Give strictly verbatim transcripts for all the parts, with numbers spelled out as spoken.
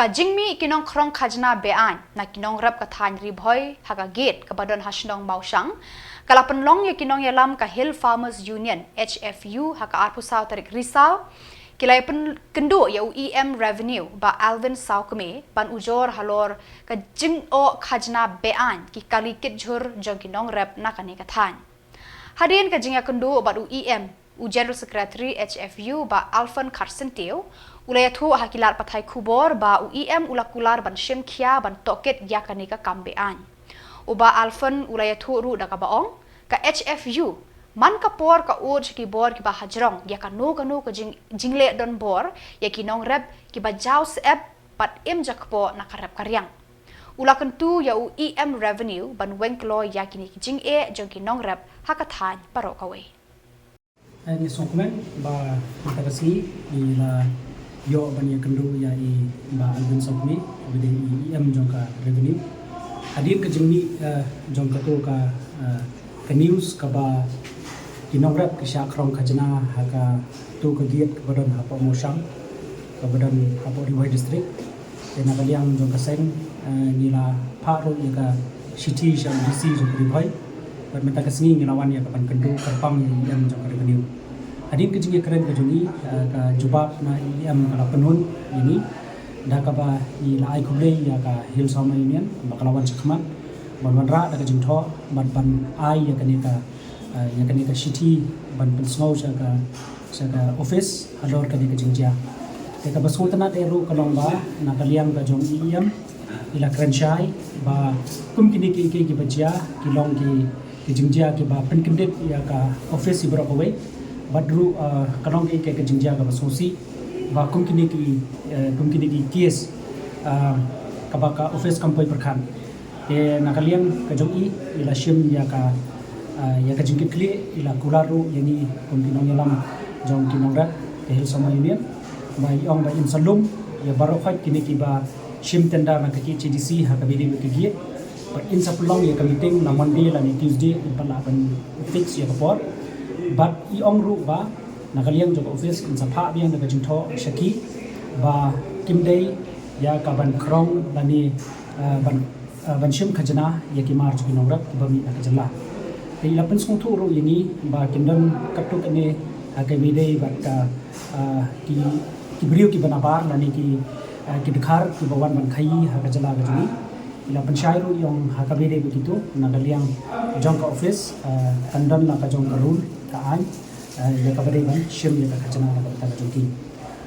Ka jingmih ki nongkhrong khajna be-aiñ na ki nongrep ka thaiñ Ri Bhoi ha ka gate kaba don ha shnong Mawshang ka la pynlong ïa ki nongïalam ka Hill Farmers Union, H F U, ha ka arphew saw tarik Risaw. Ki la ïa pynkynduh ïa u E M Revenue, Bah Alvin Sawkmie, ban ujor halor ka jingoh khajna be-aiñ ki kali kit jhur jong ki nongrep na kane ka thaiñ. Hadien ka jingïakynduh bad u E M, u General Secretary H F U, Bah Alfon Kharsyntiew, u la ïathuh ha ki lad pathai khubor ba u E M u la kular ban shim khia ban tohkit ïa kane ka kam be-aiñ. U Bah Alfon u la ïathuh ruh da kaba ong, ka H F U man ka por ka ud sha ki bor kiba hajrong ïa kano kano ka jing, jingleh donbor ïa ki nongrep kiba jaw syep bad im jakpoh na ka rep ka riang. U la kyntu ïa u E M Revenue ban weng kloi ïa kine ki jingeh jong ki nongrep ha ka thaiñ baroh kawei. Eh, ngi sngewkmen ba mynta ka sngi ngi la ïoh ban ïakynduh ïa i Bah Alvin Sawkmie, uba dei i E M jong ka Revenue. Hadien ka jingmih, eh, jong kato ka, eh, ka news kaba ki nongrep ki shah khrong khajna ha kato ka gate kaba don hapoh Mawshang, kaba don hapoh Ri Bhoi District. Te na ka liang jong ka seng, eh, ngi la phah ruh ïa ka shithi sha u D C jong ka Ri Bhoi. Bad mynta ka sngi ngi la wan ïa ka ban kynduh kyrpang ïa i E M jong ka Revenue. Hadien ka jingïakren ka jong i, eh, ka jubab na i E M ka la pynhun ïa ngi da kaba i la ai khublei ïa ka Hill Farmers Union ba ka la wan shakhmat ban wanrah da ka jingthoh bad ban ai ïa kane ka, eh, ïa kane ka shithi ban pynsngew sha ka, sha ka office halor kane ka jingjia. Te kaba sngewtynnat eh ruh ka long ba na ka liang ka jong i E M i la kren shai ba kum kine kiei kiei kiba jia ki long ki, ki jingjia kiba pynkyndit ïa ka office hi baroh kawei. Bad ruh, eh, ka long kiei kiei ka jingjia kaba sngewsih ba kum kine ki, eh, kum kine ki case, eh, kaba ka office kam poi pyrkhat. Te na ka liang ka jong i, i la shim ïa ka, ah, ïa ka jingkitkhlieh, i la kular ruh ïa ngi kum ki nongïalam jong ki nongrep ka Hill Farmers Union. Ba i ong ba in sa lum ïa baroh khoit kine kiba shim tender na ka K H A D C ha kaba ïadei bad ka gate. Bad in sa pynlong ïa ka meeting na Monday lane Tuesday, in pat lah ban fix ïa ka por. Bad i ong ruh ba na ka liang jong ka office in sa phah biang da ka jingthoh sha ki ba kim dei ïa ka ban khrong lane, ah, ban, ah, ban shim khajna ïa ki mar jong ki nongrep kiba mih na ka jylla. Te i la pynsngewthuh ruh ïa ngi ba kin don katto katne, ah, kaba ïadei bad ka, ah, ki, ki briew kiba nabar lane ki, ah, ki dkhar kiba wan ban khaii ha ka jylla ka jong ngi. I la pynshai ruh i ong ha kaba ïadei bad kito na ka liang jong ka office, ah, kan don la ka jong ka rule ka aiñ, ah, ïa kaba dei ban shim ïa ka khajna na ka bynta ka jong ki.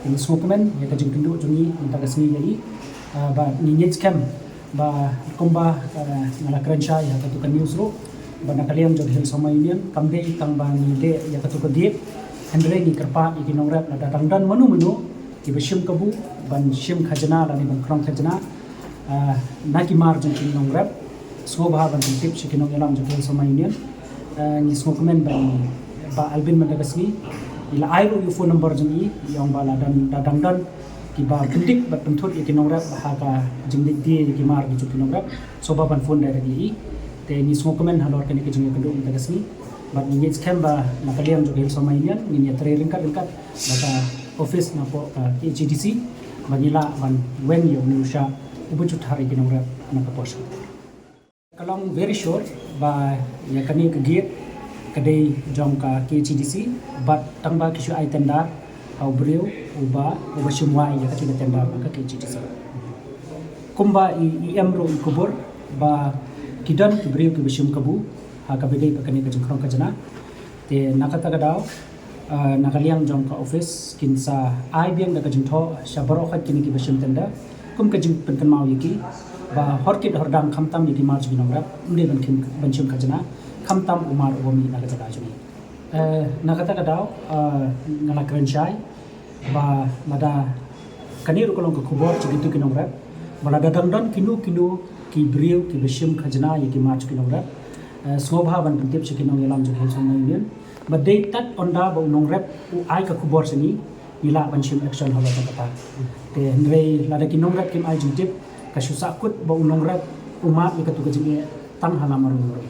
Te ngi sngewkmen ïa ka jingkynduh jong ngi mynta ka sngi ïa i, ah, ba ngi ngeit skhem ba kumba, ah, nga la kren shai ha kato ka news ruh ba na ka liang jong ka Hill Farmers Union kam dei tang ba ngi leh ïa kato ka gate, hynrei ngi kyrpad ïa ki nongrep lada dang don mano mano kiba shim kabu ban shim khajna lane ban khrong khajna, ah, na ki mar jong ki nongrep, sngewbha ban pyntip sha ki nongïalam jong ka Hill Farmers Union. Ah, ngi sngewkmen ba i Bah Alvin mynta ka sngi i la ai ruh ïa u phone number jong i, i ong ba lada dang don kiba pyndik bad pynthut ïa ki nongrep ha ka jingleit die ïa ki mar jong ki nongrep, sngewbha ban phone direct ïa i. Te ngi sngewkmen halor kane ka jingïakynduh mynta ka sngi. Bad ngi ngeit skhem ba na ka liang jong ka Hill Farmers Union ngin ïatrei ryngkat ryngkat bad ka office napoh ka K H A D C ba ngin lah ban weng ïa une u shah uba ju thar ïa ki nongrep na ka por sha ka por. Ka long very sure ba ïa kane ka gate ka dei jong ka K H A D C bad tang ba ki shu ai tender ha u briew uba, uba shim wai ïa kata ka tender na ka K H A D C. Kumba i, i em ruh i khubor ba ki don ki briew kiba shim kabu ha kaba dei bad kane ka jingkhrong khajna. Te na kata ka daw, ah, na ka liang jong ka office kin sa ai biang da ka jingthoh sha baroh khoit kine kiba shim tender kum ka jingpynkynmaw ïa ki ba hor kit hor dang khamtam ïa ki mar jong ki nongrep, ym dei ban khim, ban shim khajna khamtam u mar uba mih na ka jaka jong ngi. Eh, na kata ka daw, ah, nga la kren shai ba lada kane ruh ka long ka khubor sha kito ki nongrep ba lada dang don kino kino ki briew kiba shim khajna ïa ki mar jong ki nongrep, eh, sngewbha ban pyntip sha ki nongïalam jong ka Hill Farmers Union. Ba dei tad ynda ba u nongrep u ai ka khubor sha ngi, ngi lah ban shim action halor kata. Te hynrei lada ki nongrep kim ai jingtip, ka shu sahkut ba u nongrep u mad ïa katu ka jingeh tang ha la marum marum.